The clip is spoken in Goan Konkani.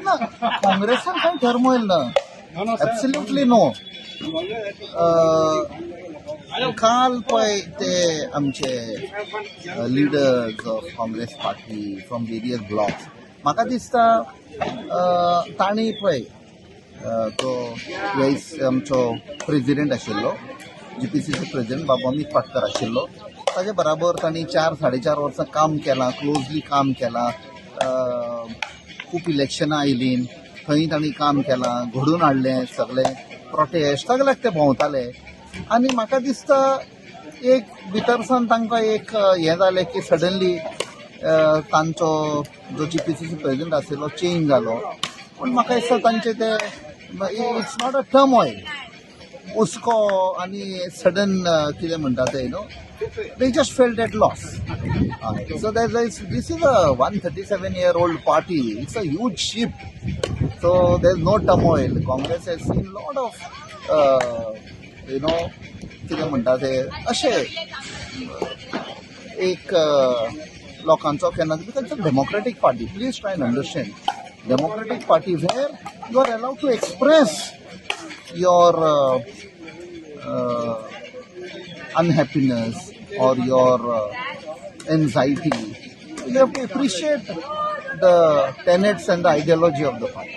ना, काँग्रेसान कांय टर्मोयल ना. Absolutely no. काल पळय ते आमचे leaders of Congress party from various blocks, म्हाका दिसता तांणी पळय तो वायस आमचो प्रेजिडेंट आशिल्लो, जीपीसीसी प्रेजिडेंट बाबू अमीत पाटकर आशिल्लो, ताजे बराबर तांणी 4-4.5 वर्सां काम केलां, क्लोजली काम केलां. खूब इलेक्शनां आयलीं, थंय तांणी काम केलां, घडोवन हाडलें सगळें, प्रोटेस्ट सगळ्याक ते भोंवताले. आनी म्हाका दिसता एक भितरसान तांकां एक हें जालें की सडनली तांचो जो जीपीसीसी प्रेजिडेंट आशिल्लो चेंज जालो. पूण म्हाका दिसता तांचे ते it's not a turmoil, हुस्को आनी सडन कितें म्हणटा ते, they just felt at loss. So this is a 137-year-old party. It's a huge ship. So there's no turmoil. Congress has seen lot of, कितें म्हणटा ते, अशें एक लोकांचो केन्ना, because it's a democratic party. Please try and understand, democratic party where you are allowed to express your unhappiness or your anxiety. You have to appreciate the tenets and the ideology of the party.